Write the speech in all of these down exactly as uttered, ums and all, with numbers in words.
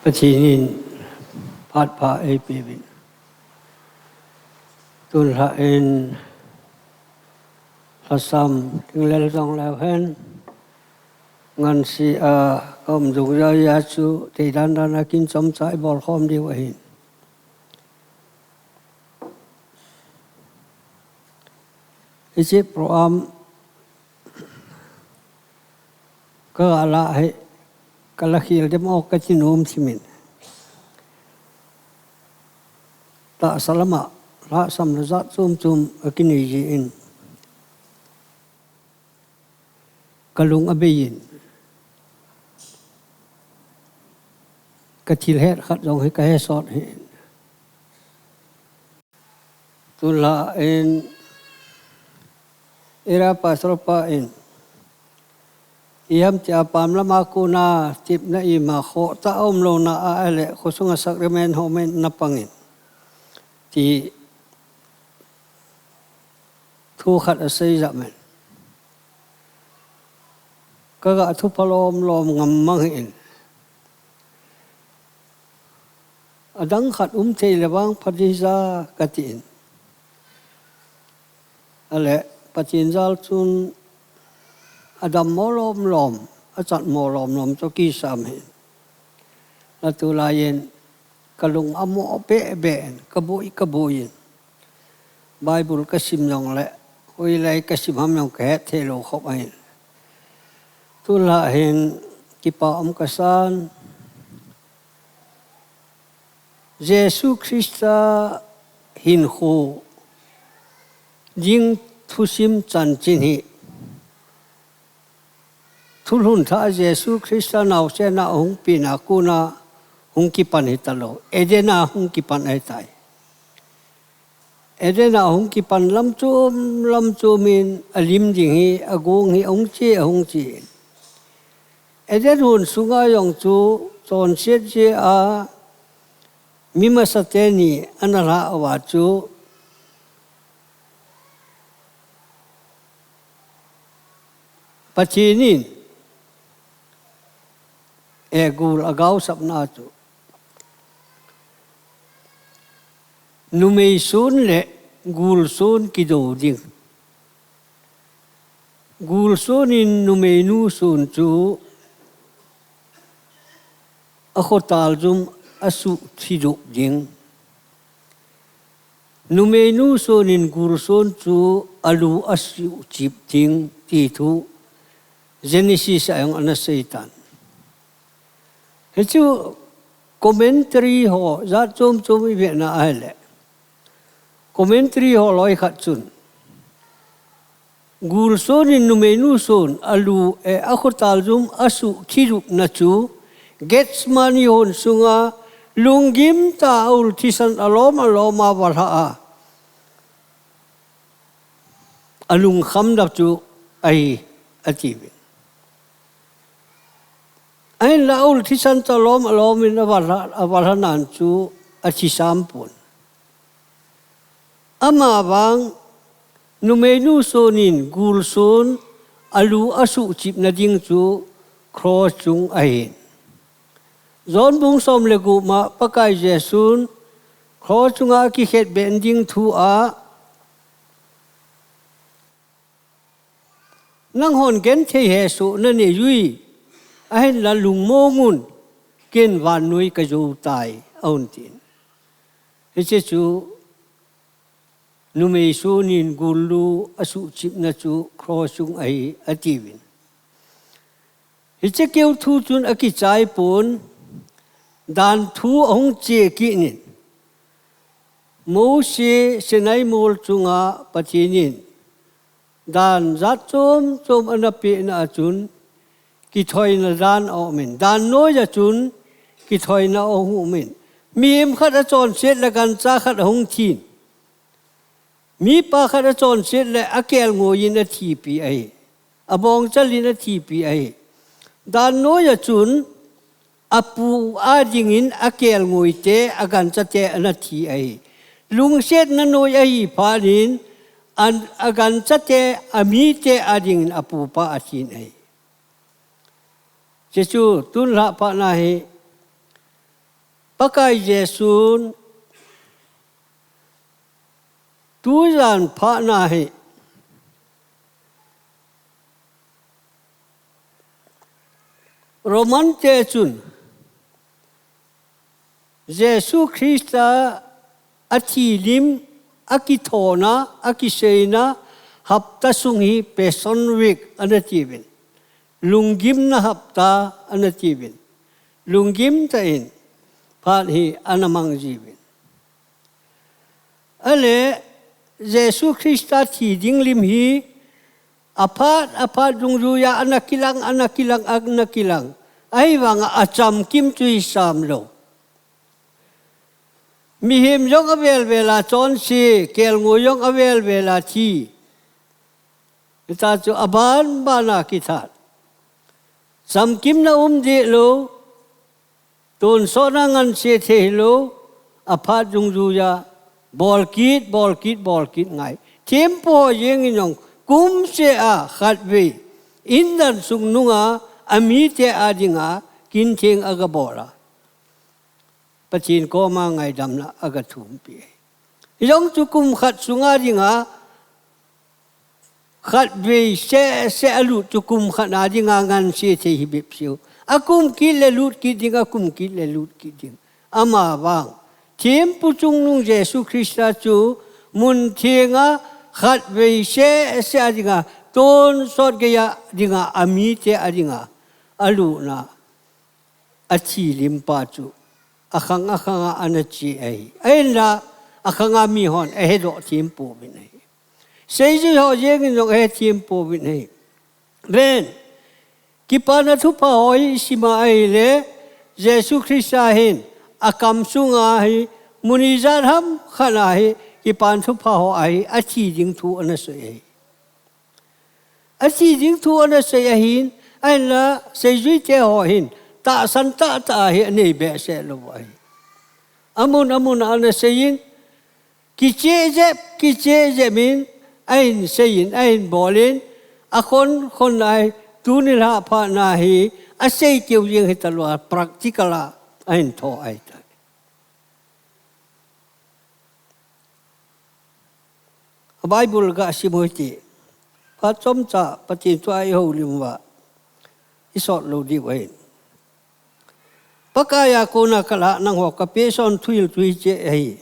Pathen in phat pha eipeuvin. Tun lha in lhasam ding lel jong leu hen. Ngansi a ka um jong jai a chu thei dan dan a kin chomcha i bol khom diu ahin. Hiche program ka ga la hi, ka la khel dem o ka ti nom simin. Tahsa lama lhasam le jat chom chom a kinei jin, ka lung a bei in, ka thil het khat jong hi ka he sot hi. Tun lha in, i ra pastor pa in, i ham tia pam lama kona tepna ima khoh ta um lona a, ahile khosunga sacrament homin na pangin, ti thu khat a sei jam in. Ka ga thu pha lom lom ngam mang in. Adang khat um thei le vang pha ding ja ka tin. Ahile, Pathen jal chun adammo lom lom, achatmo lom lom chu kisam hin. Atu lai in, ka lung a mo be be in, ka boi, ka boi in. Bible ka sim jong le, hoilai ka sim ham jong ka het thei lou khop ahin. Tun lha hin, kipa um ka san. Jesu Christa hinkho ding thusim chanchin hi, thulhun thah Jesu Christa naosen a hung pina kona hung kipan hi talou. Eden a hung kipan ahi tai. Eden a hung kipan lam chom, lam chom in a lim ding hi, a gong hi, a hung che, a hung che. Eden hon sunga jong chu, chonset jeh a, mi masate ni ana lha uva chu, Pathen in, e gul a gaosapna chu. Numei son le gul son kido ding. Gul son in numeinu son chu a khotal jum a suh thidup ding. Numeinu son in gul son chu a lu a suh chip ding ti thu Genesis a jong ana sei tan. Hichu commentary ho jat chom chom i vena ahile, commentary ho loi khat chun, gul son in numeinu son a lu, eh, a khotal jum a suh thidupna chu Gethsemane hon sunga lunggim tah a ul thisan a lom a lom a va lha a, a lungkham dap chu ahi, ati uvin. Ahinla a ul thisan chu a lom a lom in a va lha, a va lha nan chu a thi sam pon. Ama vang numeinu son in gul son a lu a suh chipna ding chu cross chung ahin. John bung som le gup ma Pakai Jesun cross chunga a kikhetbeh ding thu a, "Nanghon genthei hesoh nanei ui, ahinla lungmong un, ken vannoi ka jou tai," ahung tin. Hiche chu numei son in gul lu a suh chipna chu cross chung ahi, ati uvin. Hiche keu thu chun a kichai pon, dan thu ahung che kit in. Mose Sinai mol chunga Pathen in dan jat chom chom ana pehna a chun kithoina dan a um in, dan noi a chun kithoina a um in, mihem khat a chonset le gancha khat ahung thin. Mipa khat a chonset le a kelngoi in a thipi ahi. A bongchal in a thipi ahi. Dan noi a chun a pu a dingin a kelngoi te, a gancha te ana thi ahi. Lungsetna noi ahi phat in, an, a gancha te, a mite a dingin a pupa a thin ahi. Hiche chu tun lha phat na hi Pakai Jesu'n tujan phatna hi Roman te chun Jesu Christa a thilim, a kithona, a kiseina hapta sung hi Passion Week ana tiuvin. Lunggimna hapta ana tiuvin. Lunggim tah in phat hi ana mang jiuvin. Ahile Jesu Christa thi ding lim hi aphat, aphat dungjuiya ana kilang, ana kilang, ana kilang. Ahivanga achamkim chu hi sam lou. Mihem jong avel vel a chonse, kelngoi jong avel vel a thi. Hita chu aban ban a kithat. Chamkimna um deh lou. Tonsotna nganse thei hilou, aphat dungjuiya, bol kit, bol kit, bol kit ngai. Thempu ho jeng in jong, kum seh a khatvei, indan sung nunga, amite a dinga, kin theng aga bol a. Pathen koma ngaidamna aga thumpi. Hijong chu kum khat sunga dinga, khatvei seh seh a lut chu kum khat na dinga nganse thei hi bep seh u. A kum kit le lut kit ding, a kum kit le lut kit ding. Amavang thempu chungnung Jesu Christa chu mun thenga khatvei seh seh a dinga, tonsot geiya dinga, amite a dinga alutna, athilim pa chu akhang akhanga ana che ahi. Ahinla akhanga mihon ahedoh them pouvin ahi. Seijui ho jeng in jong ahe them pouvin ahi. Ven, Kipana Thupha ho hi isima ahile, Jesu Christa hin akam sunga hi, mun ijat ham khat a hi, Kipana Thupha ho a hi, athi ding thu ana soi ahi. Athi ding thu ana soi ahin, ahinla seijui te ho hin, tahsan tahtah a hi anei behseh lou ahi. Amun amun a ana seiyin, kicheh jep, kicheh jep in, ahin seiyin, ahin bolin, akhon khon a hi, tuni lhah phat na hi, asei keu jeng hita lou a, practical a ahin tho ahitai. A Bible ga sim u hite. Phat chomcha Pathen thu a i houlim uva, i sot lou diu ahi. Pakai a kona kalah nangho kapehson thuhil chu hiche ahi.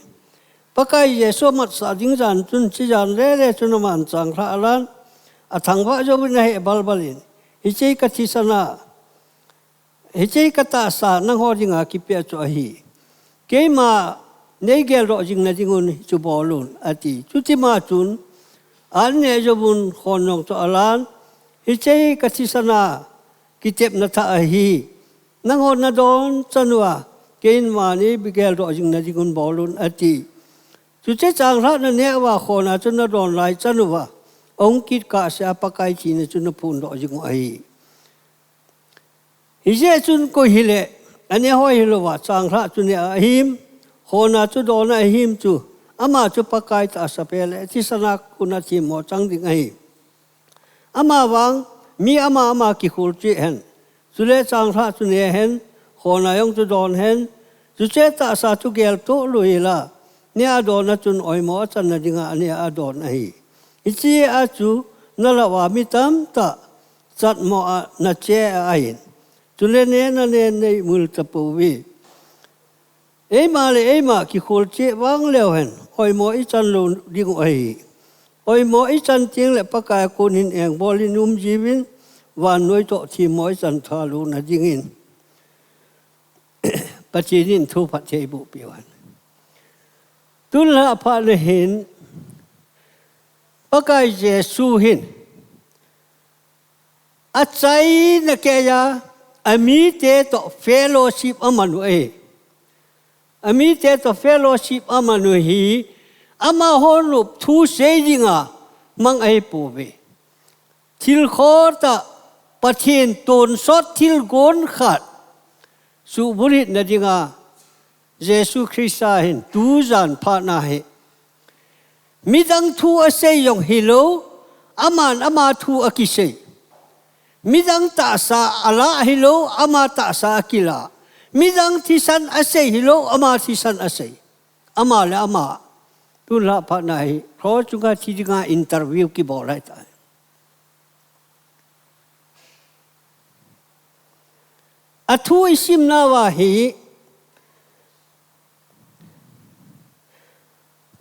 Pakai Jesu amatsah ding jan chun, chijan lele chun aman changlhah alan, athangvah jouvin aheh balbal in, hiche hi kathisan a, hiche hi katahsa nangho dinga kipeh chu ahi. Keima neigeldoh jing nadingun hichu bolun, ati. Chutima chun, an neh jouvun khon jong chu alan, hiche hi kathisan a kitepna thah ahi. Nangho nadon chan uva, keiman neigeldoh jing nadingun bolun, ati. Chuche changlhahna neh uva khona chu nadon lai chan uva, ahung kit kahsea Pakai thina chu naphondoh jing u ahi. Hijeh chun koi hile, aneh hoi hilouva, changlhah chu neh a ahim, khona chu don a ahim chu, ama chu Pakai tahsa peh le, thisan a kona themmo chang ding ahi. Amavang, mi ama ama kikhol cheh hen, chule changlhah chu neh hen, khona jong chu don hen, chuche tahsa chu geltoh lou hila, neh a don a chun oimo achanna dinga neh a don ahi. Hiche a chu, nalah uva mi tamtah, chatmo a nache ahin. Chule neh a nanen neimil tapouve. Eima le eima kikhol cheh vang leu hen, oimo ichan lou ding u ahi. Oimo ichan teng le Pakai a kon hin engbol in um jiuvin, vannoi toh themmo ichan tha louna dingin. Pathen in thu phatthei eiboh peh uhen. Tun lhah phat le hin, Pakai Jesu hin, achaina keiya, amite toh fellowship aman u ahi. Amite toh fellowship aman u hi, amaho nop thu sei dinga mang ahipouve. Thil khoh tah, Pathen tonsot thilgon khat, suhbulhitna dinga, Jesu Christa hin, tujan phatna hi. Midang thu asei jong hilou, aman ama thu akisei. Midang tahsa alah hilou, ama tahsa akilah. Midang thisan asei hilou, ama thisan asei. Ama le ama. Tun lah phat na hi, cross chunga thi dinga interview kibol lai ta. Athu isim nauva hi,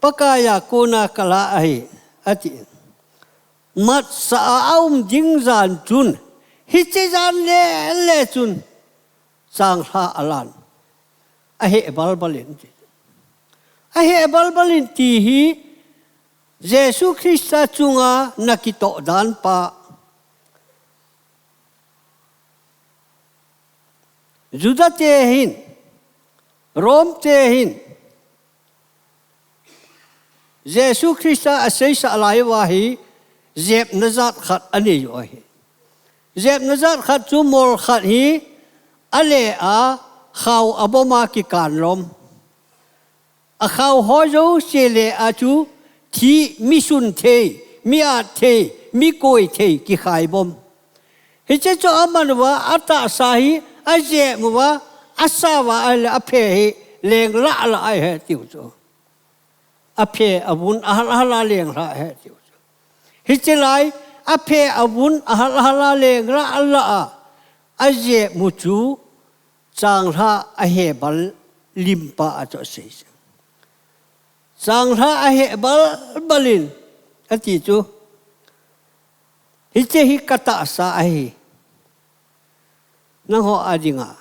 Pakaiya kona kala ahi, ati. Matsa a aum ding jan chun, hiche jan le le chun, changlha alan. Ahe balbalin ti. Ahe balbalin ti hi, Jesu Christa chunga nakitoh dan pa. Juda te hin, Rome te hin, Jesu Christa aseisah lai uva hi, jepna jat khat anei u ahi. Jepna jat khat chu mol khat hi, ale a, khao aboma kikan lom. Akhao ho jouse le a chu thi, mi sun thei, mi at thei, mi koi thei, kikhai bom. Hiche chu aman uva, atahsa hi, ajep uva, asa uva, ahile aphe hi, leng lah lah ahi tiu chu. Aphe avun, ahal ahal a leng lah ahi tiu chu. Hiche lai, aphe avun, ahal ahal a leng lah lah a, ajep u chu, changlha ahe bal limpa a chu asei. Changlha ahe balbalin, ati chu. Hiche hi katahsa ahi. Nangho a dinga.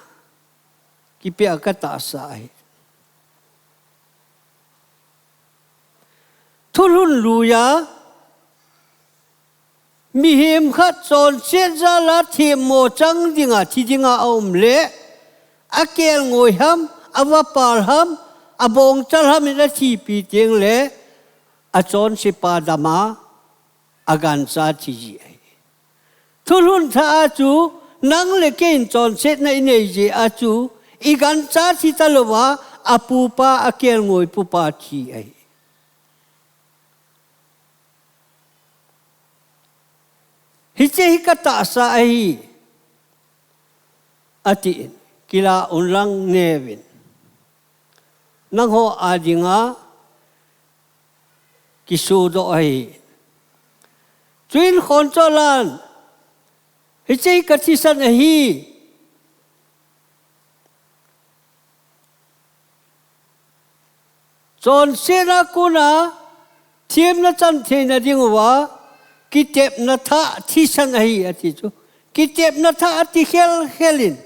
Kipia katahsa ahi. Thulhun luiya, mihem khat chonset jala themmo chang dinga, thi dinga aum le, akelngoi ham, avapal ham, abongchal ham in athipi teng le, achonsepa dama, agancha thi ji ahi. Thulhun thah a chu, nang le keiin chonsetna inei jeh a chu, igancha thi talouva, apupa, akelngoi pupa thi ahi. Hiche hi katahsa ahi, atin, kila unlang nevin. Nangho a dinga, kisodoh ahi. Chuin khoncho lan, hiche hi kathisan ahi. Chonsetna kona, themna chan theina dinguva, kitepna thah thisan ahi ati chu. Kitepna thah ati khelkhel in.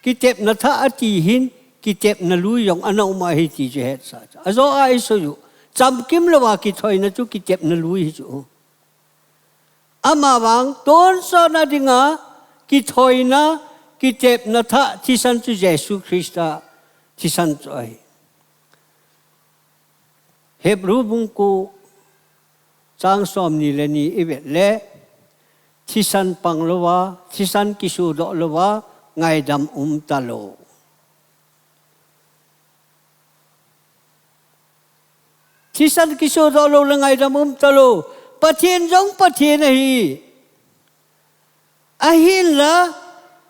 Kitepna thah ati hin, kitepna lui jong ana um ahi ti chu hetsa. Ajo a isoi u. Chamkim louva kithoina chu kitepna lui hi chu. Amavang tonsotna dinga kithoina, kitepna thah thisan chu Jesu Christa thisan chu ahi. Hebrew bung ko chang somni le ni ivet le, thisan pang louva, thisan kisodoh louva, ngaidam um talou. Thisan kisodoh lou le ngaidam um talou. Pathen jong Pathen ahi. Ahinla,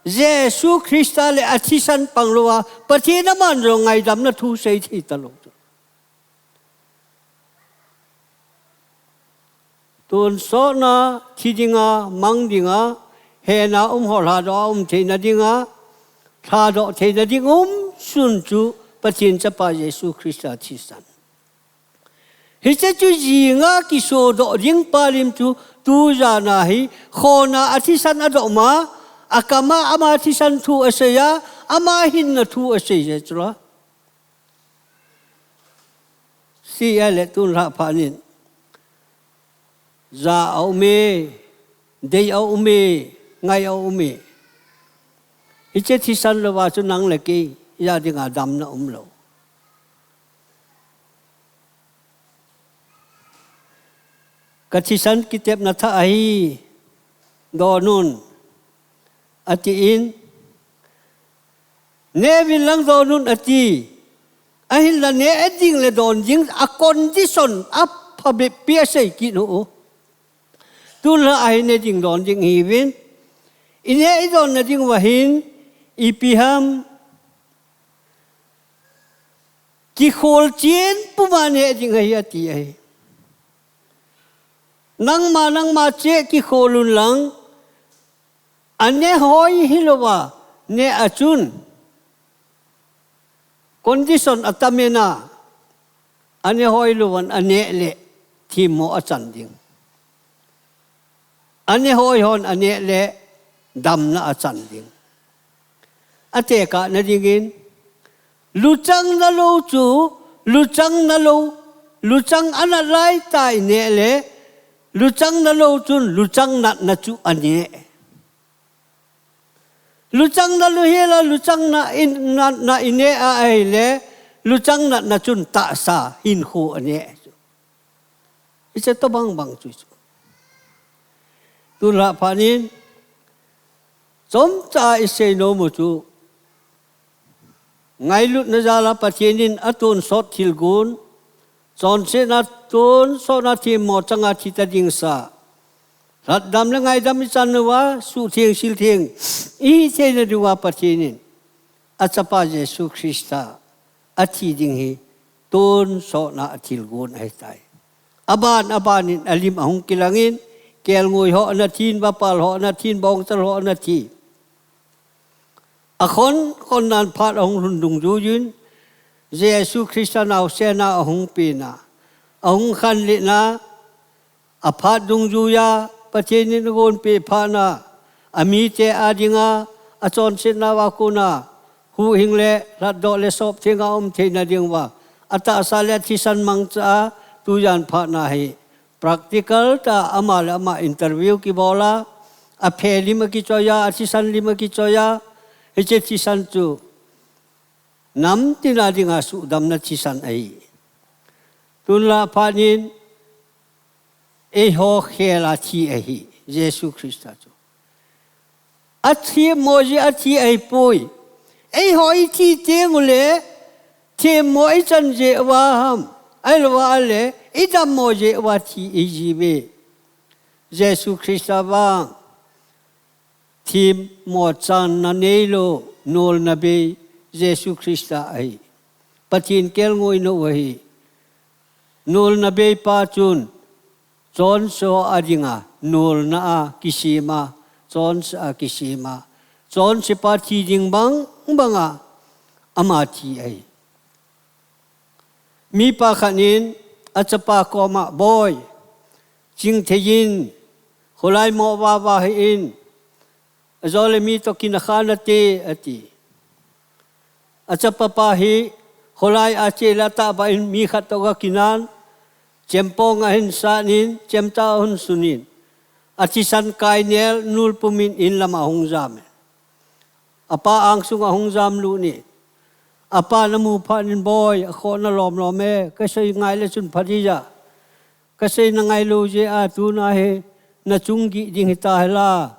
Jesu Christa le athisan pang louva, Pathen aman jong ngaidamna thu sei thei talou. Tonsotna, thi dinga, mang dinga, hena um ho lhadoh a um theina dinga, lhadoh theina ding um sun chu Pathen Chapa Jesu Christa thisan. Hiche chu jinga kisodoh ding pa lim chu tujana hi khona athisan adoh ma, akama ama thisan thu asei a, ama hinna thu asei je chula. Sia le tun lha pha nin. Ja a um e, dei a um e, ngai a um e. Hiche thisan louva chu nang le kei, ja dinga damna um lou. Ka thisan kitepna thah ahi, donun. Atin, neuvin lang donun ati, ahinla ne ding le don ding a condition aphabep pi asei kit u. Tulha ahi ne ding don ding hiuvin, ine idon na ding uva hin, ipi ham, Kikhol chen puma neh ding ahi ati ahi. Nangma, nangma cheh kikhol un lang, anehoi hilouva neh a chun condition atam in a, anehoi louva aneh le themmo achan ding. Anehoi hon aneh le damna achan ding. Atekahna dingin, luchang nalou chu, luchang nalou, luchang anat laitah ineh le, luchang nalou chun luchang natna chu aneh. Luchang nalou hila luchang na in, natna ineh a ahile, luchang natna chun tahsa hinkho aneh. Hiche tobang bang chu chu. Tulha phat in, chomcha isei nom u chu, ngailutna jal a Pathen in atonsot thilgon, chonsetna tonsotna themmo changa thi ta ding sa, lhatdam le ngaidam ichan uva, suhtheng siltheng ihi theina diuva Pathen in achapa Jesu Christa athi ding hi tonsotna a thilgon ahitai. Aban aban in alim ahung kilang in, kelngoi ho ana thi in, vapal ho ana thi in, bongchal ho ana thi. Akhon khon nan phat ahung lhun dungjuiyin, Jesu Christa naosen a ahung pen a, ahung khanlet na, aphat dungjuiya Pathen in agonpeh phat na, amite a dinga, achonsetna uva kona, huhhing le lhatdoh le soptheng a um theina diuva, atahsa le athisan mangcha a, tujan phat na hi practical tah a ama le ama interview kibol a, aphe lim akichoi a, athisan lim akichoi a, hiche thisan chu nam tina dinga suhdamna thisan ahi. Tulha phat in eiho khel a thi ahi, Jesu Christa chu. Athemmo jeh a thi ahipoi. Eiho ithi teng ule, themmo ichan jeh uva ham, ahilouva le, idammo jeh uva thi ihiuve. Jesu Christa vang themmo channa neilou, nolna bei Jesu Christa ahi. Pathen kelngoi nou ahi. Nolna beipa chun chonse a dinga nolna a kisem a, chonse a kisem a, chonsepa thi ding bang banga ama thi ahi. Mipa khat in achapa koma, Boi, chingthei in, kholai mo vava hih in, ajole mi toh kin akha nate, ati. Achapapa hi kholai a che le atahbeh in mi khat toh agakinan, chempong ahin sat in, chemcha ahung sun in, athisan kainel nul pum in in lama ahung jam e. Apa angsunga ahung jamlut in, apan amu phat in, Boi, akhoh na lomlom e, kasei ngai le chun pha ding ahi. Kasei nangailou jeh a tuna hi nachung gih ding hita hila.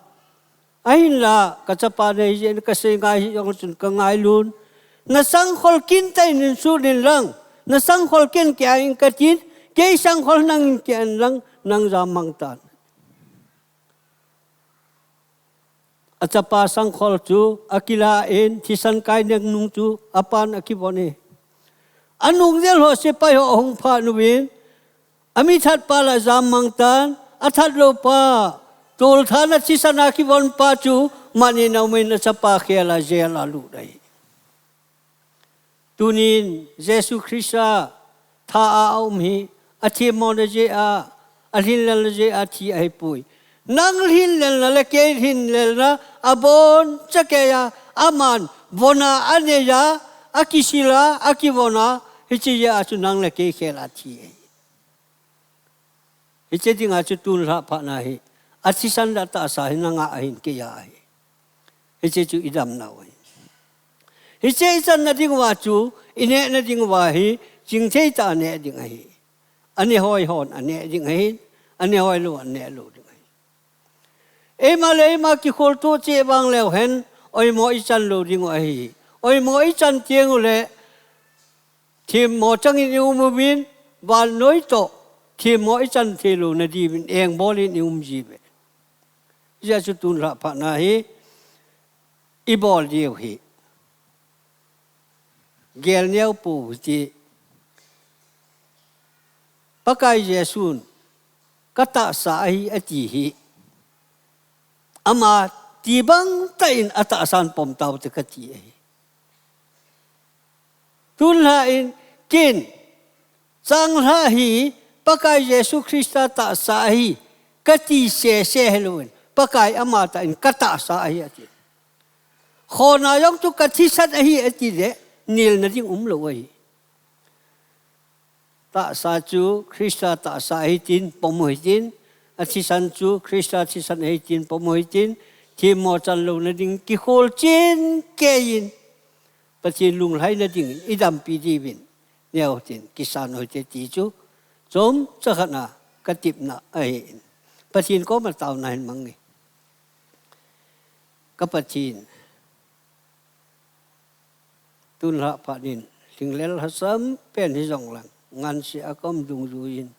Ahinla, kachapa nahi jeh in kasei ngai hih jongle chun kangailu. Nasangkhol kintah in sut in lang, nasangkhol ken kei in katin, kei sangkhol nangin ken lang, nang jammang tan. Achapa sangkhol chu akilah in, thisan kainel nung chu apan akivon e. Anung jel ho sepai ho ahung phat uvin, amithat pa la jammang tan, athat lou pa, tolthat a thisan a kivon pa chu, man in aum in achapa khel a jel a lut ahi. Tunin Jesu Christa tha a aum hi, athemmona jeh a, alhinlelna jeh a thi ahipoi. Nang lhinlelna le kei lhinlelna abon chakei a, aman von a anei a, akisil a, akivon a, hiche jeh a chu nang le kei khel a thi ahi. Hiche dinga chu tun lhah phat na hi, athisan le atahsa hi nanga ahin, keija ahi. Hiche chu idamnau ahi. Hiche ichanna diuva chu, inehna diuva hi, chingthei tah a neh ding ahi. Anehoi hon aneh ding ahi, anehoi lou aneh lou ding ahi. Eima le eima kikholtoh cheh vang leu hen, oimo ichan lou diu ahi. Oimo ichan teng uleh, themmo changin i um uvin, vannoi toh, themmo ichan thei louna diuvin, engbol in i um jiuve. Hijeh chun tun lhah phat na hi, ibol diu hi, gel neo pou hite, Pakai Jesun, "Ka tahsa ahi," ati hi. Ama tibang tah in atahsan pom taute kati ahi. Tunlha in kin, changlha hi Pakai Jesu Christa tahsa ahi, kati sese hilouvin, Pakai amatah in, "Ka tahsa ahi," ati. Khona jong chu ka thisan ahi, ati le, nilna ding umlou ahi. Tahsa chu Christa tahsa ahi tin pom u hitin, athisan chu Christa thisan ahi tin pom u hitin, themmo chan louna ding kikhol chin keiyin, Pathen lunglhaina dingin idampi diuvin, neo tin kisan u hite ti chu, chomcha khat na katepna ahin. Pathen koma taona hin mang nge. Ka Pathen, tunlha phat in, lhinglel lhasam pen hijong leng, ngansea kaum dungjuiyin,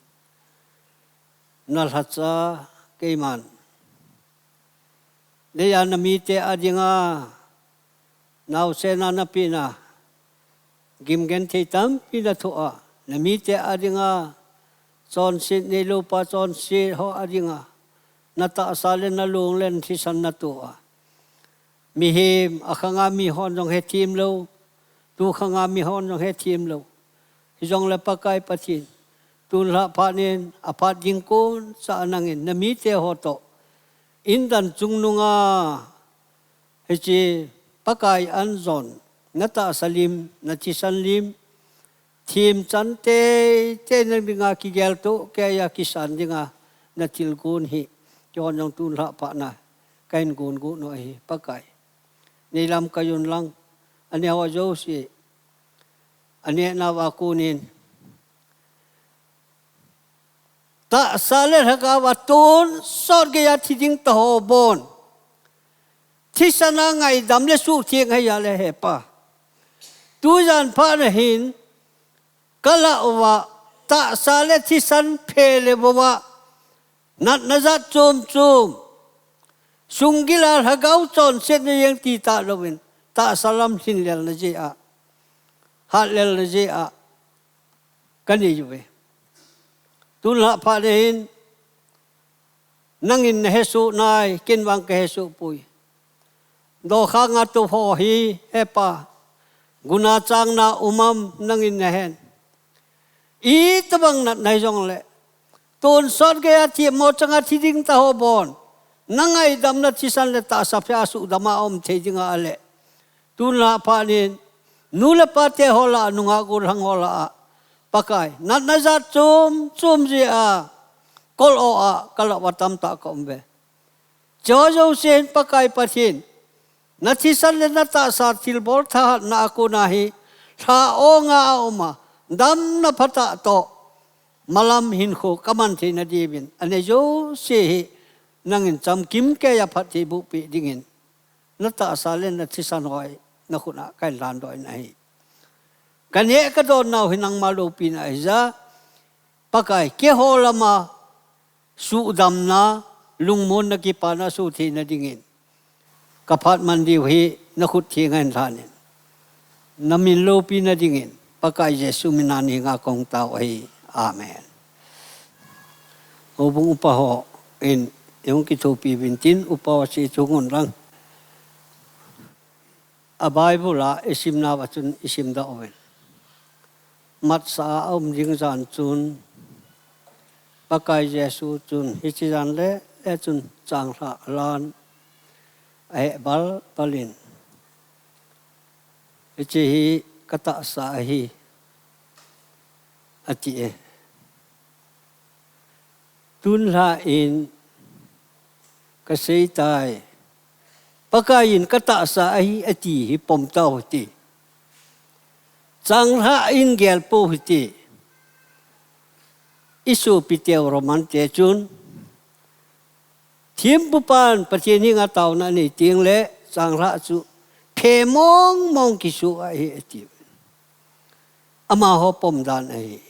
na lhacha keiman, leiya na mite adinga naosen a na pehna, gimgenthei tampi na thoh a, na mite adinga, chonset neilou pa chonset ho adinga, na tahsa le na long le na thisan na toh a, mihem, akhanga mihon jong hethem lou, tukhanga mihon jong hethem lou. Hijongle Pakai Pathen, tunlha phat in, aphat ding koncha nangin, na mite ho toh, indan chungnunga, hiche Pakai anjon, na tahsa lim, na thisan lim, themchan teitei na dinga kigeltoh keiya kisan dinga na thilgon hi, keihon jong tunlha phat na kahin gon got u ahi, Pakai. Nei lamkai un lang, aneo jouse, aneo nauva konin, tahsa le lhagaova tonsot geiya thi ding taho bon, thisan a ngaidam le suhtheng hei a le hepa, tujan phat na hin, ka lah uva, tahsa le thisan phe le vou a, natna jat chom chom, sunggil a lhagao chonsetna jeng ti talouvin, tahsa lam lhinlelna jeh a, hatlelna jeh a, ka nei uve. Tunlha phat na hin, nangin na hesoh nai, ken vang ka hesoh poi. Dokhanga tou ho hi, hepa, guna changna um am, nangin na hen. Itobang natna hijongle, tonsot geiya themmo changa thi ding taho bon, na ngaidamna thisan le tahsa phe a suhdam a um thei dinga ale, tunlha phat in, nu le pa te ho lah a, nungah gollhang ho lah a, Pakai, natna jat chom chom jeh a, kol o a, ka lah uva tamtah ka um uve. Hiche jouse hin Pakai Pathen, na thisan le na tahsa thilbol thahatna a kona hi, lha o nga a um a, damna phatah toh, malam hinkho ka man theina diuvin, aneo jouse hi, nangin chamkim keiya phatthei boh peh dingin, na tahsa le na thisan ho hi, na khut a kahin lhandoh in ahi. Ka neh ka don nau hi nangma loupina ahi jeh a, Pakai, keiho lama suhdamna, lungmonna, kipana soh theina dingin, ka phat man diu hi na khut thenga hin lhan in, na min loupina dingin, Pakai Jesu mina henga kahung tao ahi. Amen. Houbung upa hon, ihung kithopi uvin tin, upa ho chu chungun lang. A Bible a isimnauva chun isimdoh uvin. Matsa a aum ding jan chun, Pakai Jesu chun, hiche jan le, le chun changlhah alan, ahe balbal in, hiche hi ka tahsa ahi, ati e. Tunlha in ka seitai, Pakai in ka tahsa ahi ati hi pom tau hite. Changlhah in gel pou hite. I sopiteu Roman te chun, thempupan Pathen henga taona anei teng le, changlhah chu phe mong mong kisoh ahi ati. Amaho pom dan ahi.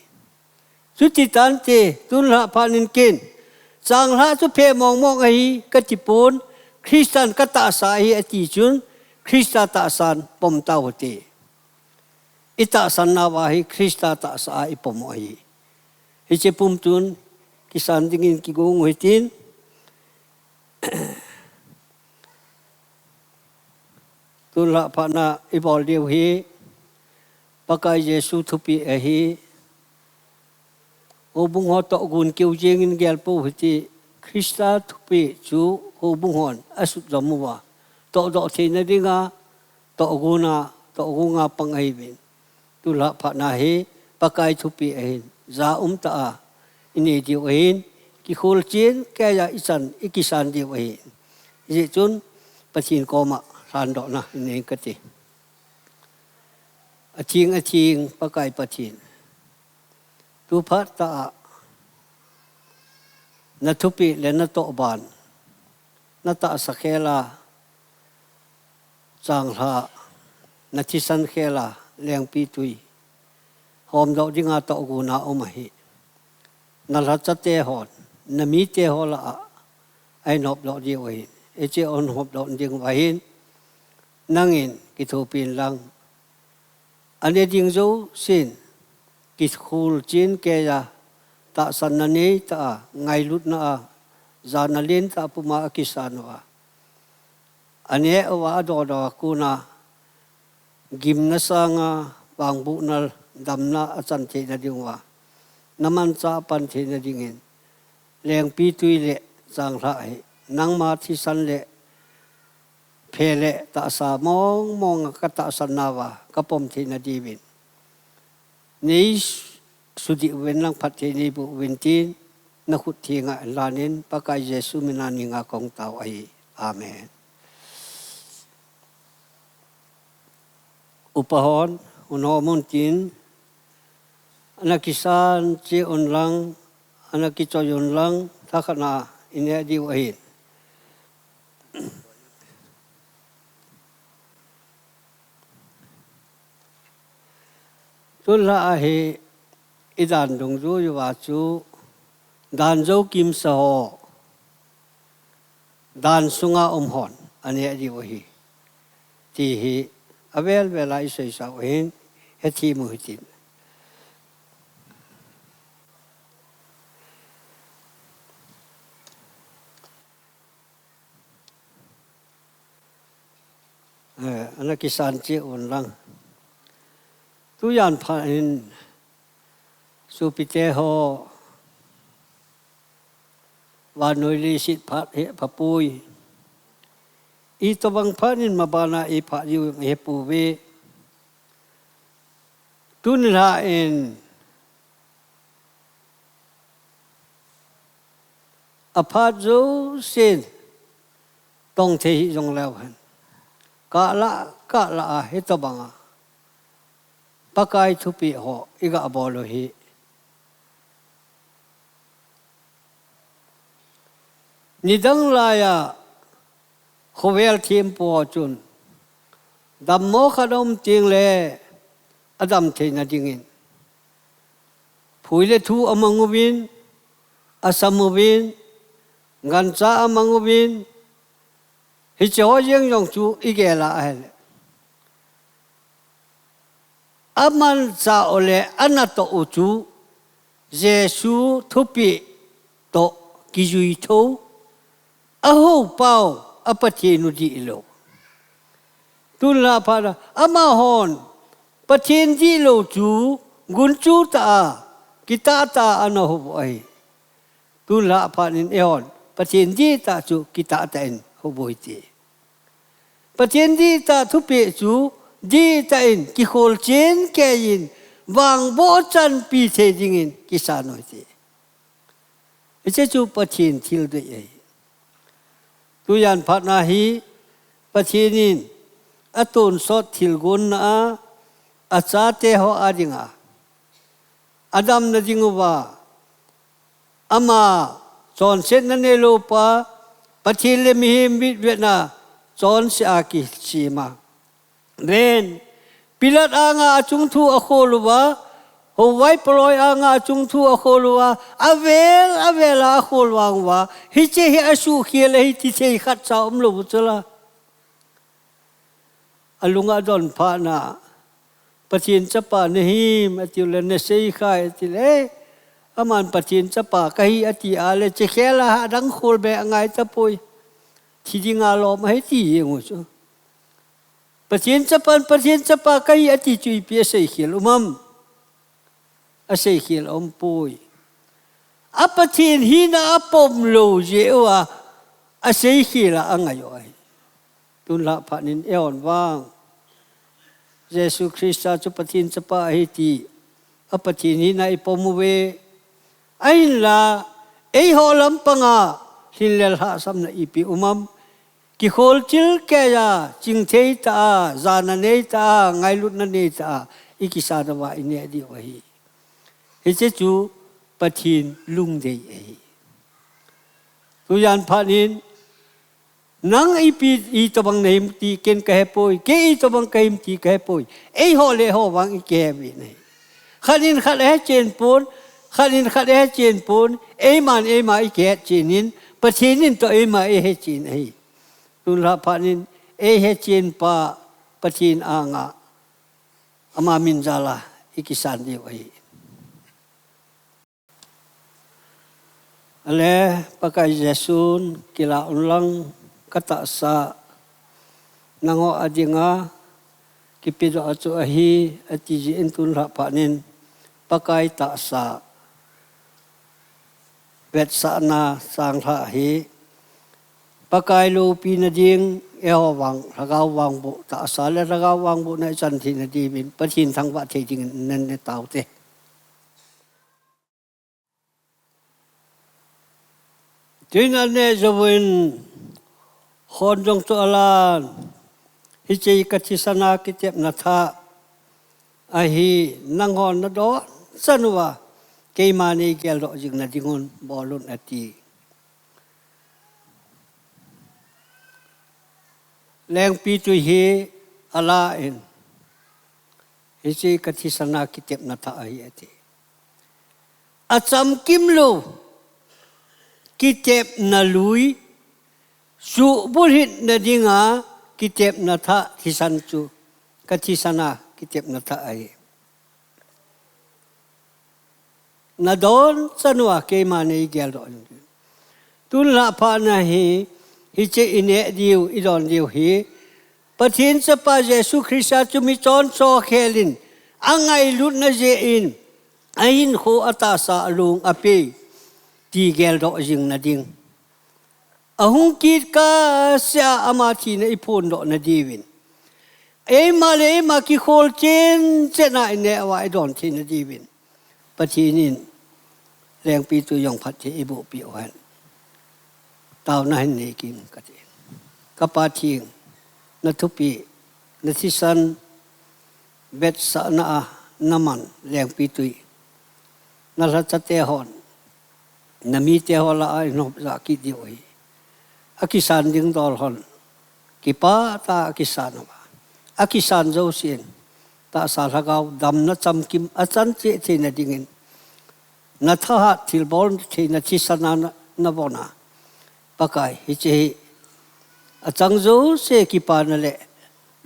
Chuti tante, tunlha phat in ken, changlhah chu phe mong mong ahi kati pon, Christan ka tahsa ahi ati chun, Christa tahsan pom tau hite. I tahsan nauva hi Christa tahsa a i pom u ahi. Hiche pum chun kisan dingin kigong u hitin, tulha phatna ibol diu hi Pakai Jesu thupeh ahi. Houbung ho tohgon keu jengin gelpou hite. Christa thupeh chu houbung hon asut jom uva, tohdoh theina dinga tohgon a, tohgon a pang ahiuvin. Tulha phatna hi Pakai thupeh ahin, ja um tah a inei diu ahin, kikhol chen keiya ichan ikisan diu ahin. Hijeh chun Pathen koma lhandohna inei kati. Atheng atheng Pakai Pathen, tu phat tah a nathupeh le natohban, natahsa khel a changlhah, nathisan khel a lengpitwi homdoh dinga tohgon a um ahi. Nalhacha te hon, namite ho lah a ahin hopdoh diu ahin. Hiche ahin hopdoh ding uva hin nangin kithopi in lang, ane ding jousen kikhol chen keiya, tahsanna nei tah a, ngailutna a, jana len tah a puma akisan uva, aneh uva adodoh a kona gimna sanga vangbohna, damna achan theina diuva, namanchah apan theina dingin lengpitwi le changlhah hi nangma thisan le phe le tahsa mong mong a katahsan nauva kapom theina diuvin neisudih uvin lang, phatthei neiboh uvin tin, nakhut thenga lanin, Pakai Jesu mina ninga kong tao ahi. Amen. Upa hon, hun hom un tin, ana kisan cheh un lang, ana kichoi un lang, thakhatna ineh diu ahin. Tulha a hi idan dungjui uva chu, dan jou kimsa ho dan sunga um hon aneh diu ahi, ti hi avel vel a iseisa u ahin, hethem u hitin. Eh, ana kisan cheh un lang. Tujan phat in sopite ho, vannoi leiset phat hi aphapoi. Itobang phat in mabana iphat diu ihepouve. Tuni lha in aphat jousen tong thei hih jongleu hen, kah lah kah lah a hitobanga Pakai thupeh ho iga bol u hi, nidang laiya khovel thempu ho chun dammo khat aum tengle adam theina dingin phui le thu amang uvin, asam uvin, gancha amang uvin, hiche ho jeng jong chu igel a ahile, amanchah u le anatoh u chu Jesu thupeh toh kijui thou, ahou pau, a Pathen u dihlou. Tun lha phat a amahon Pathen dihlou chu gunchu tah a, kitah tah a ana hou u ahi. Tun lha phat in eihon Pathen dihtah chu kitah tah in hou u hite. Pathen dihtah thupeh chu dihtah in kikhol chen kei in vangboh chanpi thei dingin kisan u hite. Hiche chu Pathen thil dei ahi. Tujan phatna hi Pathen in atonsot thilgon na a, achate ho a dinga adamna dinguva ama chonsetna neilou pa, Pathen le mihem vetvetna chonse a kisem a. Ven, Pilat anga achung thu akhol uva, houvai paloi anga achung thu akhol uva, avel avel a akhol vang uva, hiche hi asuhkhel ahi tithei khatcha umlou u chula. Alunga adon phatna, Pathen chapa nahim atiu le, nasei khai atiu le, Aman Pathen chapa kahi ati a le, chekhel a adang khol be angai tapoi. Thi dinga lom ahi ti jeng u chu. Pathen chapan Pathen chapa kahi ati chu ipi aseikhel um am? Aseikhel aumpoi. A Pathen hina apom lou jeh uva, aseikhel a angai u ahi. Tun lhah phat in eihon vang Jesu Christa chu Pathen chapa ahi ti a Pathen hina ipom uve. Ahinla, eiho lampanga lhinlel hahsamna ipi um am? Kikholchil keiya, chingthei tah a, jana nei tah a, ngailutna nei tah a, ikisan uva ineh diu ahi. Hiche chu Pathen lungdei ahi. Tujan phat in, nang ipi, itobang nahim ti ken kahepoi, kei itobang kahim ti kahepoi. Eiho le eiho vang ikihe uvin ahi. Khat in khat ahechen pon, khat in khat ahechen pon, eiman eima ikihechen in, Pathen in toh eima eihechen ahi. Tun lhah phat in, eihechenpa Pathen anga, ama min jal a ikisan diu ahi. Ale, Pakai Jesun, kilah unlang, katahsa nangho a dinga kipedoh a chu ahi, ati jeh in tun lhah phat in, Pakai tahsa vetsahna changlhah hi, Pakai loupina ding, eiho vang, lhagao vangboh, tahsa le lhagao vangbohna ichan theina diuvin, Pathen thangvah thei dingin nane taute. Tuin aneh jouvin, khon jong chu alan, hiche kathisana kitepna thah ahi, nanghon nadon chan uva, keima neigeldoh jing nadingun, bol un ati. Lengpitwi hi alan, hiche kathisana kitepna thah ahi ati. Achamkim lou, kitepna lui, suhbulhitna dinga kitepna thah thisan chu, kathisana kitepna thah ahi. Nadon chan uva keima neigeldoh jing. Tun lhah phat in ahi, hiche ineh diu, idon diu hi, Pathen chapa Jesu Christa chu michonse khelin, angailutna jeh in, ahinkho, atahsa, alung, ape, ti geldoh jing nading. Ahung kit kah sea ama thina iphondoh nadiuvin, eima le eima kikhol chenchen a ineh uva idon thei nadiuvin, Pathen in Lengpitwi jong phatthei eiboh peh uhen. Taona hin nei kit in kati. Ka Pathen, nathupeh, nathisan vetsahna a naman Lengpitwi, nalhachate hon, namite ho lah a inhop jah kit diu ahi. Akisan ding dol hon, kipah tah a akisan uva, akisan jousen tahsa lhagao damna chamkim achan cheh theina dingin, nathahat thilbol theina thisan a na, navon a, Pakai, hiche hi achang jouse kipana le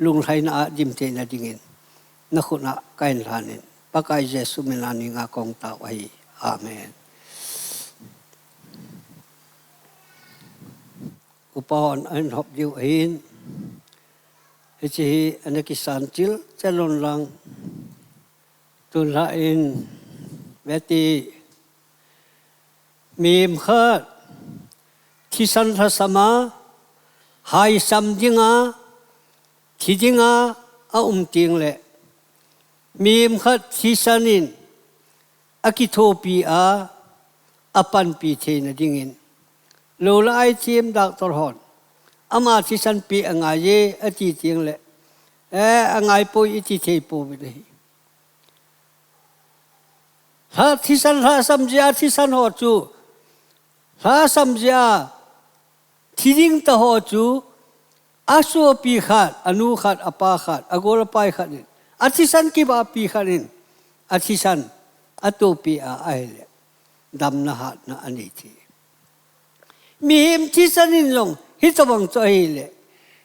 lunglhaina a dim theina dingin, nakhut a kahin lhanin, Pakai Jesu min a nanga kahung tao ahi. Amen. Upa hon ahin hop diu ahin, hiche hi ana kisan chilchel un lang, tun lhah in, vete, mihem khat thisan lhasam a, haisam dinga, thi dinga aum tengle, mihem khat thisan in akithopi a, apanpi theina dingin, lou lah a ithem doctor hon, ama thisan peh angaiye ati tengle, eh, angaipoi iti thei pouvin ahi. Lha thisan lhasam jeh a thisan ho chu, lhasam jeh a thi ding tah ho chu, asopi khat, anu khat, apa khat, agol apai khat in, athisan kibahpi khat in, athisan atohpeh a ahile, damna hatna anei thei. Mihem thisan in jong hitobang chu ahile,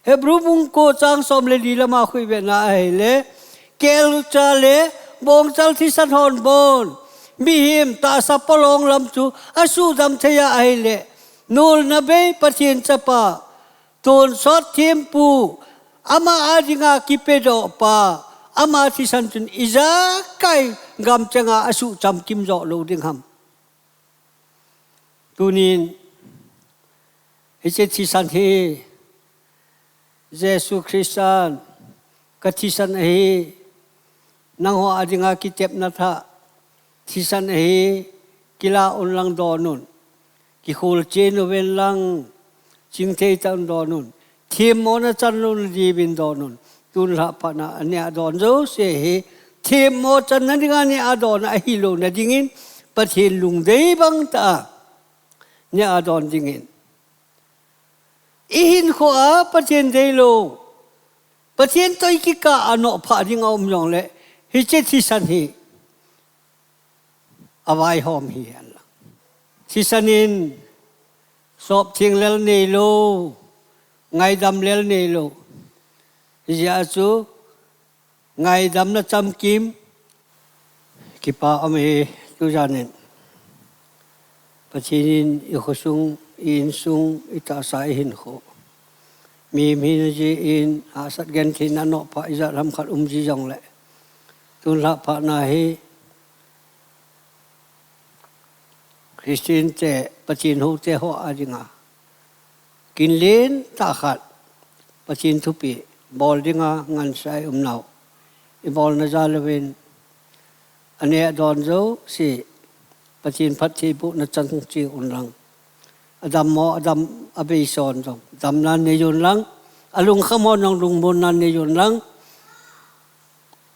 Hebrew bung ko chang som le li lama khu ivetna ahile, kelcha le bongchal thisan hon bon Mihem tahsa palong lam chu asuhdam thei a ahile, nolna bei Pathen chapa, tonsot thempu, ama a dinga kipedoh pa, ama thisan chun ijakai gamchenga asuhchamkim jo lou ding ham. Tunin, hiche thisan hi, Jesu Christan, ka thisan ahi, nangho a dinga kitepna thah, thisan ahi, kila unlang donun. Kikhol chen uven lang, chingthei tah un donun. Themmona chan lou nadiuvin donun. Tun lhah phatna a neh a don jouse hi, themmo channa dinga neh a don ahilou nadingin, Pathen lungdei bang tah a neh a don dingin. Ihinkhoa Pathen deilou, Pathen toh ikikah a nophah ding aum jongle, hiche thisan hi avaihom hihen lang. Thisan in sop theng lel neilou, ngaidam lel neilou. Hijeh a chu, ngaidamna chamkim, kipa um e, tujan in. Pathen in ikhosung, i-insung, itahsa, ihinkho. Mihem hina jeh in, hahsat gentheina nophah ijat ham khat um ji jongle, tun lhah phatna hi, Christian te, Pathen houte ho a dinga kin lentah khat, Pathen thupeh bol dinga ngansia i um nau. Ibolna jal uvin, aneh adon jouse, Pathen phattheibohna chan cheh unlang. Adammo, adam, abeison jong damna nei unlang. Alungkham hon jong lungmonna nei unlang.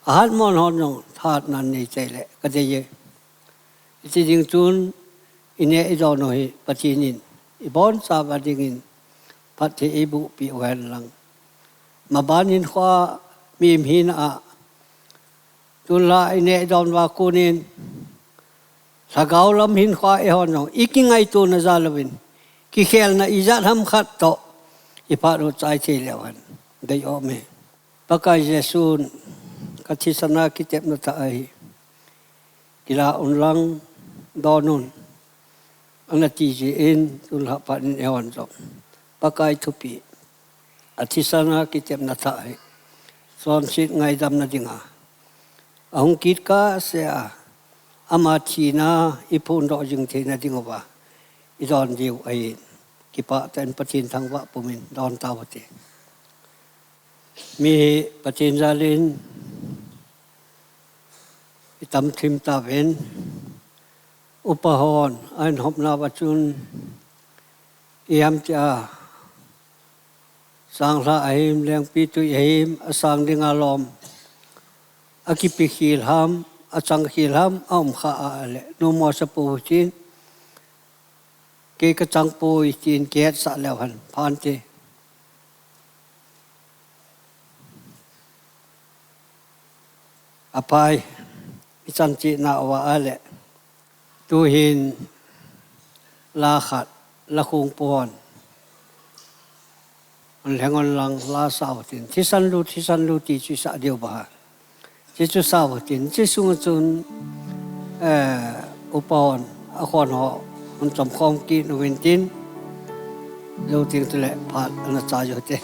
Ahatmo hon jong thahatna nei chai le kadei e. Hiti ding chun, ineh idon u hi Pathen in ibonchauva dingin phatthei eibohpeh uhen lang. Maban hinkhoa mihem hina a, tun lhah ineh idon uva konin, lhagao lam hinkhoa eihon jong ikingaitona jal uvin, kikhelna ijat ham khat toh iphat u chai thei leu hen, dei um e. Pakai Jesun, ka thisan a kitepna thah ahi, kila unlang, don un, ana ti jeh in, tun lhah phat in eihon jong Pakai thupeh, athisan a kitepna thah hi chonset ngaidamna dinga, ahung kit kahsea, ama thina iphondoh jing theina dinguva idon diu ahin, kipah tah in Pathen thangvah pumin don tauvin te. Mi hi Pathen jalin itam thim tauvin, upa hon ahin hopna uva chun, ipi ham tia, changlhah ahim, lengpitwi ahim, asang dinga lom akipe khel ham, achang khel ham, aum kha a le, nomo sa pou hitin, kei kachang poi tin kihetsah leu hen, phante. Aphai, ichan cheh nauva ahile, tuhin la khat, la khongpu hon, hung lheng unlang la sao tin, thisan lu, thisan lu ti chu isah diu ba. Hiche chu sao tin, hiche sunga chun, eh, upa hon, akhon ho, hung chom khom kit uvin tin, jou teng chule phat ana chai u hite.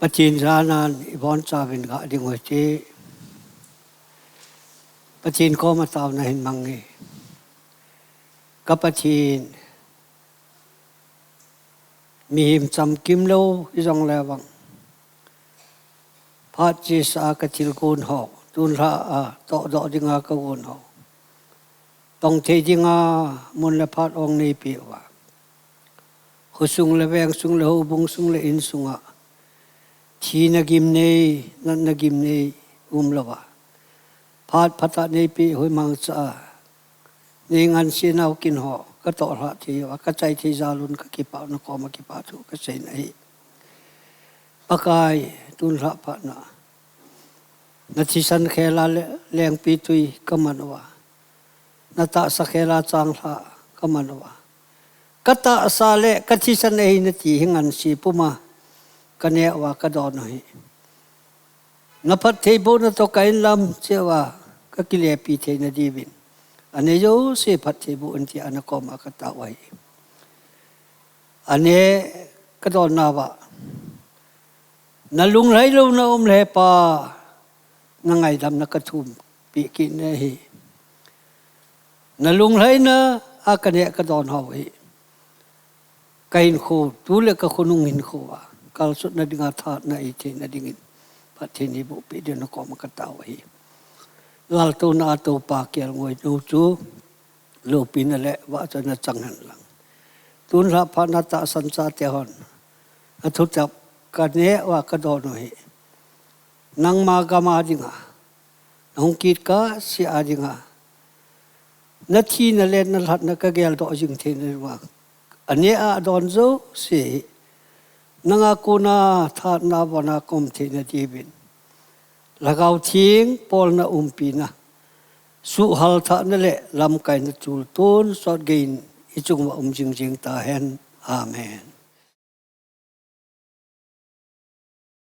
Pathen janan ibonchauvin ga ding u hite. Pathen koma taona hin mang e. Ka Pathen, mihem chamkim lou hijongle vang, phat chesa ka thil gon ho, tun lhah a tohdoh dinga ka gon ho, tong thei dinga mun le phat hung neipeh uva, khosung le vengsung le houbung sung le insunga thina gimnei, natna gimnei umlouva, phat phatah neipeh u hi mangcha a, nei ngansenau kin ho ka tohlhah thei uva, ka chai thei jal un, ka kipah u, nakoma kipah thu kasei nahi. Pakai, tun lhah phatna, nathisan khela le lengpitwi ka man uva, natahsa khela changlhah ka man uva, ka tahsa le ka thisan ahi nati hi ngansi puma ka neh uva ka don u hi Na phattheibohna toh ka inlam cheh uva ka kilepi theina diuvin, anei jouse phattheiboh in tia na koma ka tao ahi. Aneh ka donna uva, na lunglhai louna um le Pa, na ngaidamna ka thumpeh kit na ahi. Na lunglhaina a ka neh ka don ho hi ka hinkho, tu le ka khonung hinkho a kalsutna dinga thahatna ei theina dingin phatthei nei bohpeh diu na koma ka tao ahi. Laltouna a Toupa kelngoi nu chu loupina le vahchoina chang hen lang. Tun lhah phat na tahsan chate hon a thutep ka neh uva ka don u hi nangma gam a dinga, na hung kit kahse a dinga, na thina le na lhatna ka geldoh jing theina diuva, aneh a don jouse hi nanga kona thahatna vona ka um theina diuvin, Lhagao Theng polna umpina, suhhal thahna le lamkaina chul tonsot geiyin i chung uva um jingjing tahen. Amen.